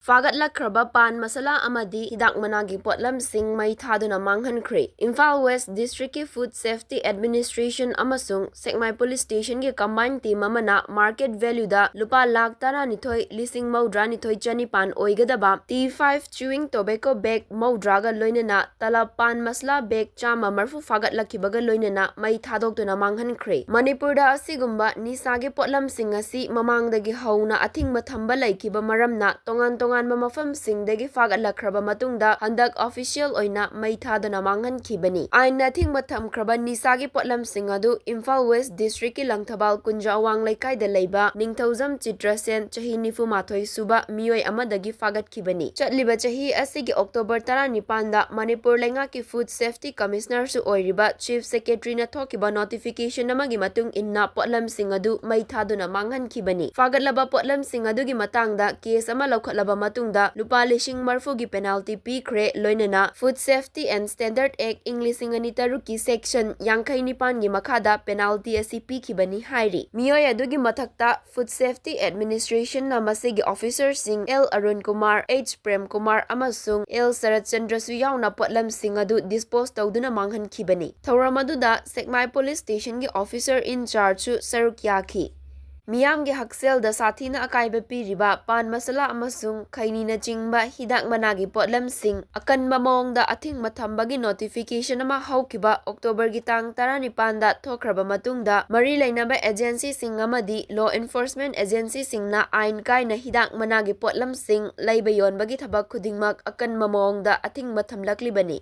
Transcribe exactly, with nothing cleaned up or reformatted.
ꯐꯥꯒꯠꯂꯛꯈ꯭ꯔꯕ ꯄꯥꯟ ꯃꯁꯥꯂꯥ ꯑꯃꯗꯤ ꯍꯤꯗꯥꯛ ꯃꯅꯥꯒꯤ ꯄꯣꯠꯂꯝꯁꯤꯡ ꯃꯩ ꯊꯥꯗꯨꯅ ꯃꯥꯡꯍꯟꯈ꯭ꯔꯦ꯫ ꯏꯝꯐꯥꯜ ꯋꯦꯁ ꯗꯤꯁꯇ꯭ꯔꯤꯛꯀꯤ ꯐꯨꯗ ꯁꯦꯐꯇꯤ ꯑꯦꯗꯃꯤꯅꯤꯁꯇ꯭ꯔꯦꯁꯟ ꯑꯃꯁꯨꯡ ꯁꯦꯛꯃꯥꯏ ꯄꯨꯂꯤꯁ ꯁ꯭ꯇꯦꯁꯟꯒꯤ ꯀꯝꯕꯥꯏꯟ ꯇꯤꯝ ꯑꯃꯅ ꯃꯥꯔꯀꯦꯠ ꯚꯦꯂ꯭ꯌꯨꯗ ꯂꯨꯄꯥ ꯂꯥꯈ ꯇꯔꯥꯅꯤꯊꯣꯏ ꯂꯤꯁꯤꯡ ꯃꯧꯗ꯭ꯔꯥꯅꯤꯊꯣꯏ ꯆꯅꯤꯄꯥꯟ ꯑꯣꯏꯒꯗꯕ ꯇꯤ ꯐꯥꯏꯚ ꯆ꯭ꯌꯨꯋꯤꯡ ꯇꯣꯕꯦꯀꯣ ꯕꯦꯒ ꯃꯧꯗ꯭ꯔꯥꯒ ꯂꯣꯏꯅꯅ ꯇꯂꯕ ꯄꯥꯟ ꯃꯁꯥꯂꯥ ꯕꯦꯒ ꯆꯥꯝꯃ ꯃꯔꯐꯨ ꯐꯥꯒꯠꯂꯛꯈꯤꯕꯒ ꯂꯣꯏꯅꯅ ꯃꯩ ꯊꯥꯗꯣꯛꯇꯨꯅ ꯃꯥꯡꯍꯟꯈ꯭ꯔꯦ꯫ ꯃꯅꯤꯄꯨꯔꯗ ꯑꯁꯤꯒꯨꯝꯕ ꯅꯤꯁꯥꯒꯤ ꯄꯣꯠꯂꯝꯁꯤꯡ ꯑꯁꯤ ꯃꯃꯥꯡꯗꯒꯤ ꯍꯧꯅ ꯑꯊꯤꯡꯕ ꯊꯝꯕ ꯂꯩꯈꯤꯕ ꯃꯔꯝꯅ ꯇꯣꯉꯥꯟ ꯇꯣꯉꯥꯟꯕ ꯃꯐꯝꯁꯤꯡꯗꯒꯤ ꯐꯥꯒꯠꯂꯛꯈ꯭ꯔꯕ ꯃꯇꯨꯡꯗ ꯍꯟꯗꯛ ꯑꯣꯐꯤꯁꯤꯌꯦꯜ ꯑꯣꯏꯅ ꯃꯩ ꯊꯥꯗꯨꯅ ꯃꯥꯡꯍꯟꯈꯤꯕꯅꯤ꯫ ꯑꯥꯏꯟꯅ ꯑꯊꯤꯡꯕ ꯊꯝꯈ꯭ꯔꯕ ꯅꯤꯁꯥꯒꯤ ꯄꯣꯠꯂꯝꯁꯤꯡ ꯑꯗꯨ ꯏꯝꯐꯥꯜ ꯋꯦꯁ ꯗꯤꯁꯇ꯭ꯔꯤꯛꯀꯤ ꯂꯪꯊꯕꯥꯜ ꯀꯨꯟꯖꯥꯋꯥꯡ ꯂꯩꯀꯥꯏꯗ ꯂꯩꯕ ꯅꯤꯡꯊꯧꯖꯝ ꯆꯤꯇ꯭ꯔꯁꯦꯟ, ꯆꯍꯤ ꯅꯤꯐꯨ ꯃꯥꯊꯣꯏ ꯁꯨꯕ ꯃꯤꯑꯣꯏ ꯑꯃꯗꯒꯤ ꯐꯥꯒꯠꯈꯤꯕꯅꯤ꯫ ꯆꯠꯂꯤꯕ ꯆꯍꯤ ꯑꯁꯤꯒꯤ ꯑꯣꯛꯇꯣꯕꯔ ꯇꯔꯥꯅꯤꯄꯥꯟꯗ ꯃꯅꯤꯄꯨꯔ ꯂꯩꯉꯥꯛꯀꯤ ꯐꯨꯗ ꯁꯦꯐꯇꯤ ꯀꯃꯤꯁꯅꯔꯁꯨ ꯑꯣꯏꯔꯤꯕ ꯆꯤꯐ ꯁꯦꯀ꯭ꯔꯦꯇꯔꯤꯅ ꯊꯣꯛꯈꯤꯕ ꯅꯣꯇꯤꯐꯤꯀꯦꯁꯟ ꯑꯃꯒꯤ ꯃꯇꯨꯡ ꯏꯟꯅ ꯄꯣꯠꯂꯝꯁꯤꯡ ꯑꯗꯨ ꯃꯩ ꯊꯥꯗꯨꯅ ꯃꯥꯡꯍꯟꯈꯤꯕꯅꯤ꯫ ꯐꯥꯒꯠꯂꯕ ꯄꯣꯠꯂꯝꯁꯤꯡ ꯑꯗꯨꯒꯤ ꯃꯇꯥꯡꯗ ꯀꯦꯁ ꯑꯃ ꯂꯧꯈꯠꯂꯕ ꯃꯇꯨꯡꯗ ꯂꯨꯄꯥ ꯂꯤꯁꯤꯡ ꯃꯔꯐꯨꯒꯤ ꯄꯦꯅꯥꯜꯇꯤ ꯄꯤꯈ꯭ꯔꯦ, ꯂꯣꯏꯅꯅ ꯐꯨꯗ ꯁꯦꯐꯇꯤ ꯑꯦꯟ ꯁ꯭ꯇꯦꯟꯗꯔꯗ ꯑꯦꯛ ꯏꯪ ꯂꯤꯁꯤꯡ ꯑꯅꯤ ꯇꯔꯨꯛꯀꯤ ꯁꯦꯛꯁꯟ ꯌꯥꯡꯈꯩ ꯅꯤꯄꯥꯟꯒꯤ ꯃꯈꯥꯗ ꯄꯦꯅꯥꯜꯇꯤ ꯑꯁꯤ ꯄꯤꯈꯤꯕꯅꯤ ꯍꯥꯏꯔꯤ꯫ ꯃꯤꯑꯣꯏ ꯑꯗꯨꯒꯤ ꯃꯊꯛꯇ ꯐꯨꯗ ꯁꯦꯐꯇꯤ ꯑꯦꯗꯃꯤꯅꯤꯁꯇ꯭ꯔꯦꯁꯟꯅ ꯃꯁꯤꯒꯤ ꯑꯣꯐꯤꯁꯔꯁꯤꯡ ꯑꯦꯜ ꯑꯔꯨꯟ ꯀꯨꯃꯥꯔ, ꯑꯩꯆ ꯄ꯭ꯔꯦꯝ ꯀꯨꯃꯥꯔ ꯑꯃꯁꯨꯡ ꯑꯦꯜ ꯁꯔꯠ ꯆꯟꯗ꯭ꯔꯁꯨ ꯌꯥꯎꯅ ꯄꯣꯠꯂꯝꯁꯤꯡ ꯑꯗꯨ ꯗꯤꯁꯄꯣꯖ ꯇꯧꯗꯨꯅ ꯃꯥꯡꯍꯟꯈꯤꯕꯅꯤ꯫ ꯊꯧꯔꯝ ꯑꯗꯨꯗ ꯁꯦꯛꯃꯥꯏ ꯄꯨꯂꯤꯁ ꯁ꯭ꯇꯦꯁꯟꯒꯤ ꯑꯣꯐꯤꯁꯔ ꯏꯟ ꯆꯥꯔꯖꯁꯨ ꯁꯔꯨꯛ ꯌꯥꯈꯤ꯫ ꯃꯤꯌꯥꯝꯒꯤ ꯍꯛꯁꯦꯜꯗ ꯁꯥꯊꯤꯅ ꯑꯀꯥꯏꯕ ꯄꯤꯔꯤꯕ ꯄꯥꯟ ꯃꯁꯥꯂꯥ ꯑꯃꯁꯨꯡ ꯈꯩꯅꯤꯅꯆꯤꯡꯕ ꯍꯤꯗꯥꯛ ꯃꯅꯥꯒꯤ ꯄꯣꯠꯂꯝꯁꯤꯡ ꯑꯀꯟꯕ ꯃꯑꯣꯡꯗ ꯑꯊꯤꯡꯕ ꯊꯝꯕꯒꯤ ꯅꯣꯇꯤꯐꯤꯀꯦꯁꯟ ꯑꯃ ꯍꯧꯈꯤꯕ ꯑꯣꯛꯇꯣꯕꯔꯒꯤ ꯇꯥꯡ ꯇꯔꯥꯅꯤꯄꯥꯟꯗ ꯊꯣꯛꯈ꯭ꯔꯕ ꯃꯇꯨꯡꯗ, ꯃꯔꯤ ꯂꯩꯅꯕ ꯑꯦꯖꯦꯟꯁꯤꯁꯤꯡ ꯑꯃꯗꯤ ꯂꯣ ꯑꯦꯟꯐꯣꯔꯁꯃꯦꯟ ꯑꯦꯖꯦꯟꯁꯤꯁꯤꯡꯅ ꯑꯥꯏꯟ ꯀꯥꯏꯅ ꯍꯤꯗꯥꯛ ꯃꯅꯥꯒꯤ ꯄꯣꯠꯂꯝꯁꯤꯡ ꯂꯩꯕ ꯌꯣꯟꯕꯒꯤ ꯊꯕꯛ ꯈꯨꯗꯤꯡꯃꯛ ꯑꯀꯟꯕ ꯃꯑꯣꯡꯗ ꯑꯊꯤꯡꯕ ꯊꯝꯂꯛꯂꯤꯕꯅꯤ꯫